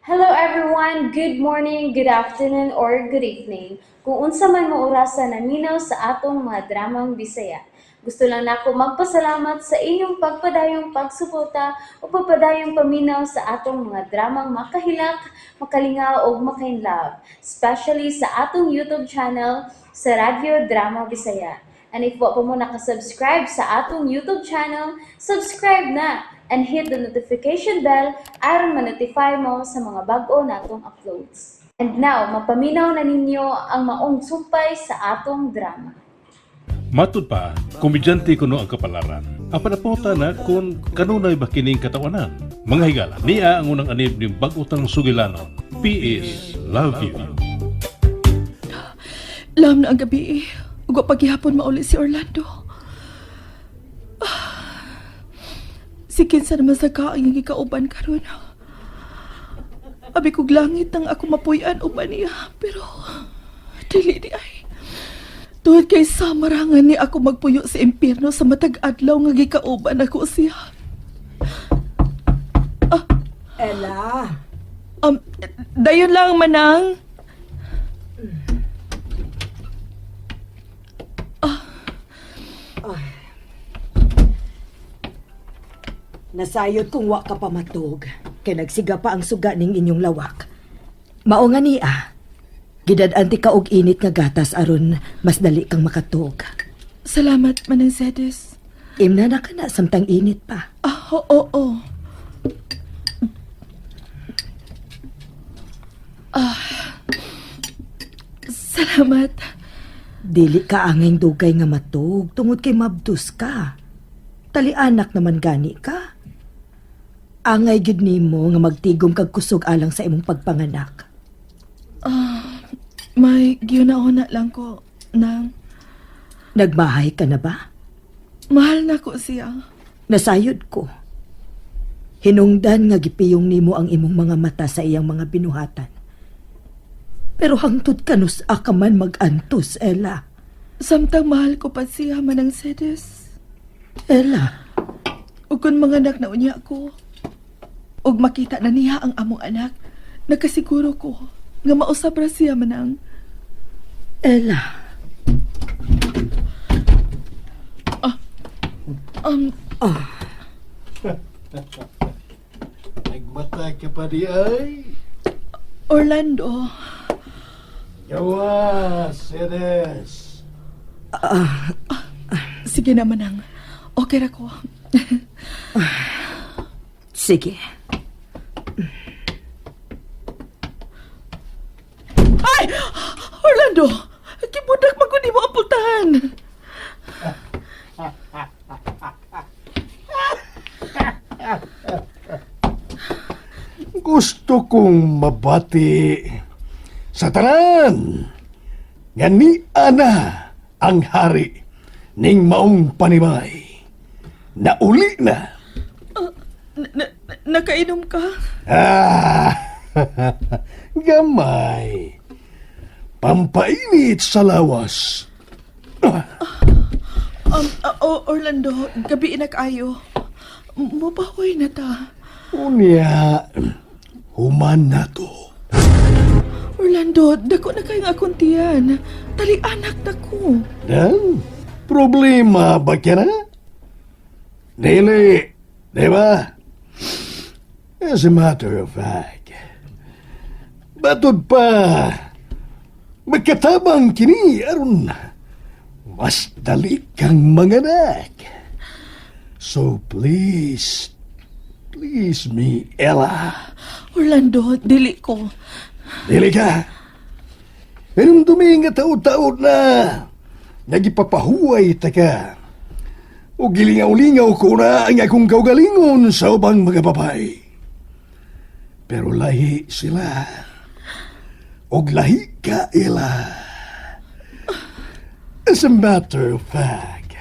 Hello everyone! Good morning, good afternoon, or good evening. Kung unsa man mo orasa naminaw sa atong mga dramang Bisaya. Gusto lang nako magpasalamat sa inyong pagpadayong pagsuporta o pagpadayong paminaw sa atong mga dramang makahilak, makalingaw ug makainlove, especially sa atong YouTube channel sa Radyo Drama Bisaya. And if wa pa mo nakasubscribe sa atong YouTube channel, subscribe na and hit the notification bell aron ma-notify mo sa mga bag-o natong uploads. And now, mapaminaw na ninyo ang maong sumpay sa atong drama. Matud pa, komedyante kuno ang kapalaran. Apan napota na kung kanunay ba kining katawanan. Mga higala, niya ang unang anib ning bag-o tang sugilanon. PS Love You. Lam na ang gabi eh. Ug wa pa gihapon mauli si Orlando. Ah, si kinsa naman sa kaang yung gikauban karon. Abi kog langit nang ako mapuy-an uban niya, pero dili di ay. Tungod kay sa marangan ni ako magpuyo sa impyerno sa matag adlaw nga gikauban ako siya. Ella, Dayon lang, Manang. Nasayod kung wa ka pa matug. Kay nagsiga pa ang suga ning inyong lawak. Mao nga ni ah. Gidad-an ti ka og init nga gatas aron mas dali kang makatug. Salamat, Manang Sedes. Imna na ka na samtang init pa. Ah, oo, oo. Ah, salamat. Dili ka angay dugay nga matug tungod kay mabdus ka. Tali-anak naman gani ka. Angay gyud nimo nga magtigom kag kusog alang sa imong pagpanganak. May gihuna-huna lang ko nang Nagmahay ka na ba? Mahal na ko siya. Nasayod ko. Hinungdan nga gipiyong nimo ang imong mga mata sa iyang mga binuhatan. Pero hangtod kanus ka man mag-antos, Ella. Samtang mahal ko pa siya, Manang Sedes. Ella, Ug kung manganak na unya ko, ug makita na niya ang among anak, nakasiguro ko nga mausap ra siya, Manang. Ella. Nagmata ka pa di ay. Orlando, Gawa, Ceres. Sige na, Manang. Okay ra ko. Sige. Ay! Orlando! Gibudak man ko nimo ang pultahan. Gusto kong mabati sa tanan nga ni ana ang hari ning maong panimay. Nauli na. Nakainom ka? Ah, gamay. Pampainit sa lawas. Oh, Orlando, gabi na kaayo. Mubahoy na ta. Unya, human na to. Orlando, dako na kayong akong tiyan. Tali anak na ko. Dan, problema ba ka na? Dili, di ba? As a matter of fact, batod pa, magkatabang kini aron mas dali kang manganak. So please, please me, Ella. Orlando, dili ko. Dili ka. Hinumdumi nga taod-taod na. Nagipapahuway ta ka. O gilingaw-lingaw ko na ang akong kaugalingon sa ubang mga babae. Pero lahi sila. Og lahi ka, Ella. As a matter of fact,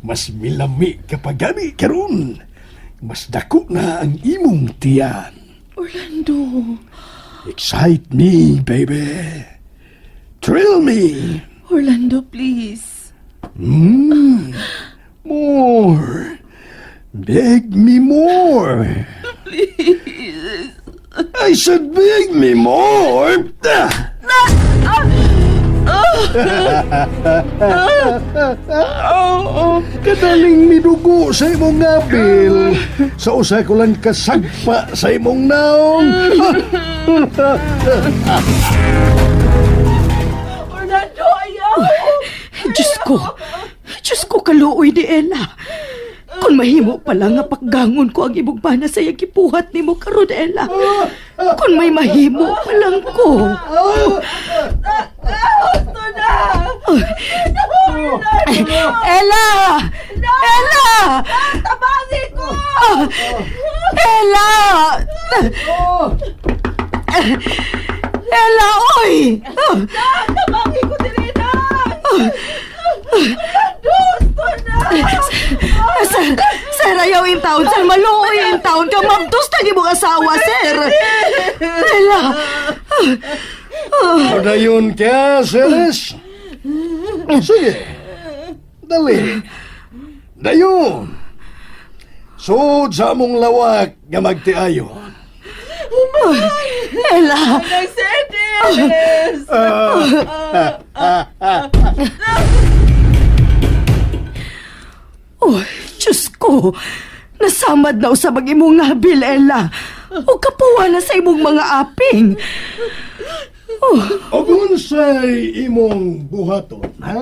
mas milami ka pa gani karon. Mas dako na ang imong tiyan. Orlando. Excite me, baby. Thrill me. Orlando, please. More. Beg me more. Please. I said beg me more. Kadaling midugo sa imong ngabil, sa usa ko lang kasagpa sa imong naong. Orlando, ayaw! Diyos ko! Diyos ko, kaluoy ni Ella. Kung mahimo pala nga pakgangon ko ang imong bana sa iyang gipuhat nimo karon, Ella. Kung may mahimo pa lang ko. Gusto na! Ella! Ella! Tabangi ko! Ella! Ella, oy! Tabangi ko diri na! Orlando, gusto na! Sir, sir, ayaw in town, sir. Maluoy in town ka. Mabdos na imong asawa, sir. Ella! Padayon ka, Ceres. Sige. Dali. Dayon. Sud sa among lawak nga magtiayon. Ella! Nagsedes! Oh, Diyos ko! Nasamad na usab ang imong ngabil, Ella. O kapuwa na sa imong mga aping. Oh, Og unsay imong buhaton, ha?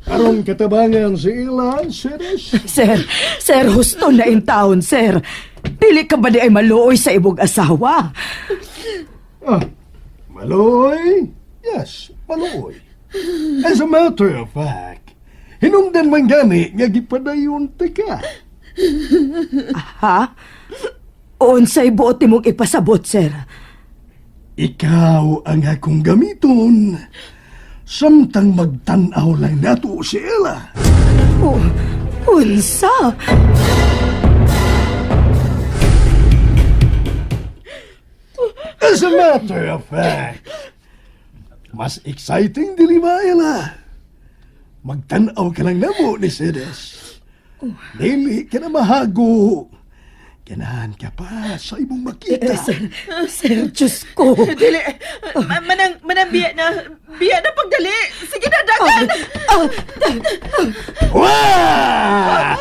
Aron katabangan si Ila, Ceres? sir, sir, husto na in town, sir. Dili ka ba di ay maluoy sa imong asawa? Ah, maluoy? Yes, maluoy. As a matter of fact, hinungdan man gani nga gipadayon ta ka. Ha? Unsay buot nimong ipasabot, sir? Ikaw ang akong gamiton. Samtang magtan-aw lang nato si Ella. Oh, unsa? As a matter of fact, mas exciting dili ba, Ella? Magtan-aw ka lang namo ni Cedes. Dili ka na mahago. Ganahan ka pa sa imong makita. Sir, sir, Diyos ko. Dili! Manang, manang biya na! Biya na pagdali! Sige na, dagan! Wah!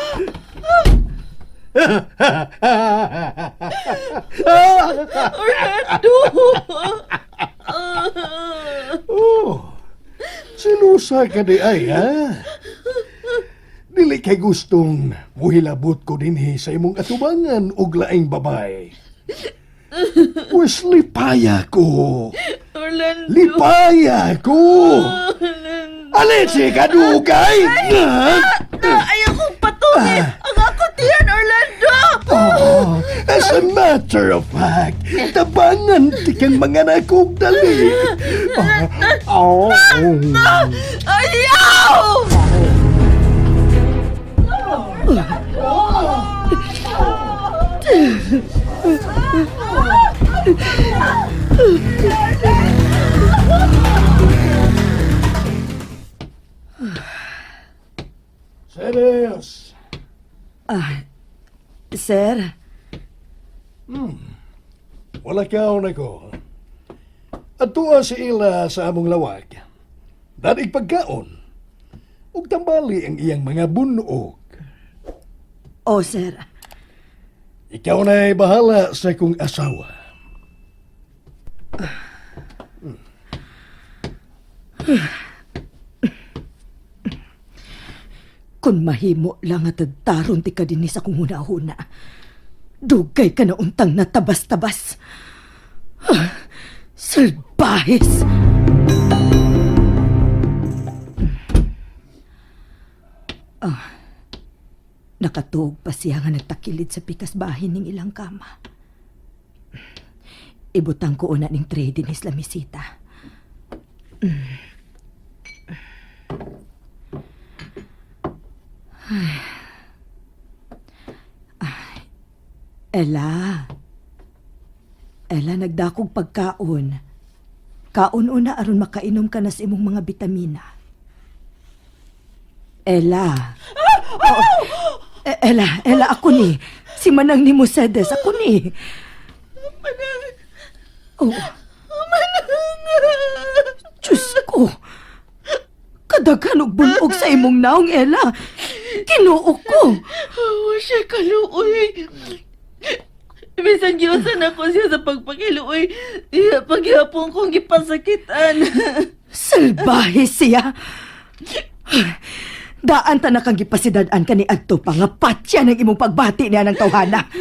Orlando! Oh, sinusa ka di ay, ha? Dili kay gustong muhilabot ko dinhi sa imong atubangan og laing babay. Wes lipaya ko. Orlando! Lipaya ko. Aletse ka dugay. Na, ayaw kong patuloy! Ang ako tiyan, Orlando! Oh, as a matter of fact, tabangan ti kang mga nakog dali. Oh, oh. Ayaw! Serious. Sir, Wala kaon ako. Atua si Ila sa among lawag. Dadig pagkaon. Ug tambali ang iyang mga bunog. oh, sir. Ikaw na'y bahala sa kong asawa. Kung mahimo lang at taron ti ka dinhi sa kong huna-huna. Dugay ka na untang natabas-tabas. Ah, salbahis! Ah, nakatuog pa siya nga nagtakilid sa pikas bahin ning ilang kama. Ibutang ko una ning tray din his lamisita. Ella. Ella, nagdakog pagkaon. Kaon una aron makainom ka na sa imong mga bitamina. Ella. Oh, Ella, Ella, ako ni. Si Manang ni Mercedes, ako ni. Manang! Oh. Manang! Diyos ko! Kadaghan og bunog sa imong naong, Ella. Kinuo ko. Wa siya kaluoy. Bisan giusan ako siya sa pagpakiluoy. Iya, paghihapon kong gipasakitan. Salbahe siya. Daan ta na kang gipasidad-an kani adto pa nga patya ng imong pagbati niya ng tawhana.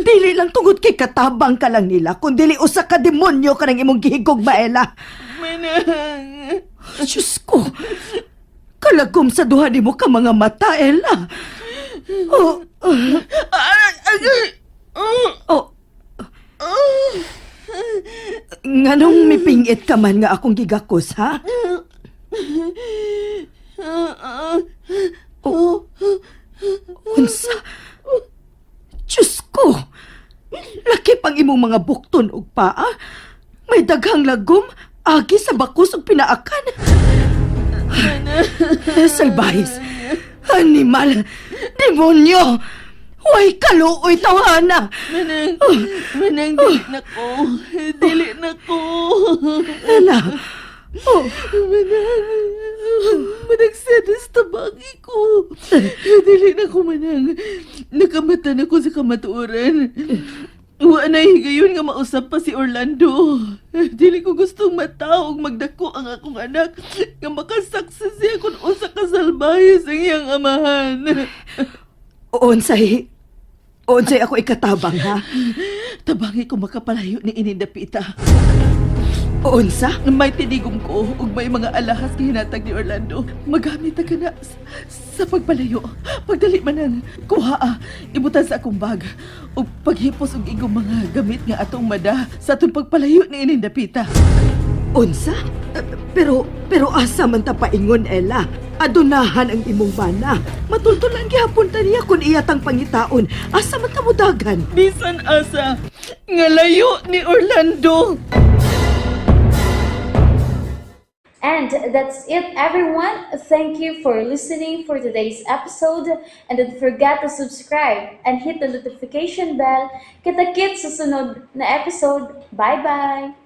Dili lang tungod kay katabang ka lang nila, kun dili usa ka demonyo ka ng imong gihigog, Maela. Manang! Diyos ko! Kalagom sa duha nimo ka mga mata, Ella. Oh, oh, Ah, ah, ah, oh. ah. Nganong mipingit ka man nga akong gigakos, ha? Ah, ah. Oh. Unsa? Diyos ko! Laki pang imong mga bukton ug paa. May daghang lagom, agi sa bakos ug pinaakan. Salbahis! Animal! Demonyo! Way kaluoy tawhana! Manang, manang, dili na ko. Dili na ko. Ella! Oh, Manang, manang sedes tabagi ko. Dili na ko, manang. Nakamata na ko sa kamatuoran. Wa na higayon nga mausap pa si Orlando. Dili ko gustong mataog magdako ang akong anak nga makasaksi siya kung usa ka salbahe sa iyang amahan. unsay... Unsay ako ikatabang, ha? Tabangi ko makapalayo ni Inindapita. Unsa? May tinigom ko ug may mga alahas nga hinatag ni Orlando. Magamit ta ka na sa pagpalayo. Pagdali man ang kuha ah, ibutan sa akong bag. Ug paghipos og igong mga gamit nga atong mada sa atong pagpalayo ni Inindapita. Unsa? Eh, pero asa man ta paingon, Ella? Adunahan ang imong bana. Matultulan gihapon ta niya kung iya tang pangitaon. Asa man ta mudagan? Bisan asa nga layo ni Orlando. And that's it, everyone. Thank you for listening for today's episode. And don't forget to subscribe and hit the notification bell. Kita-kits sa sunod na episode. Bye-bye!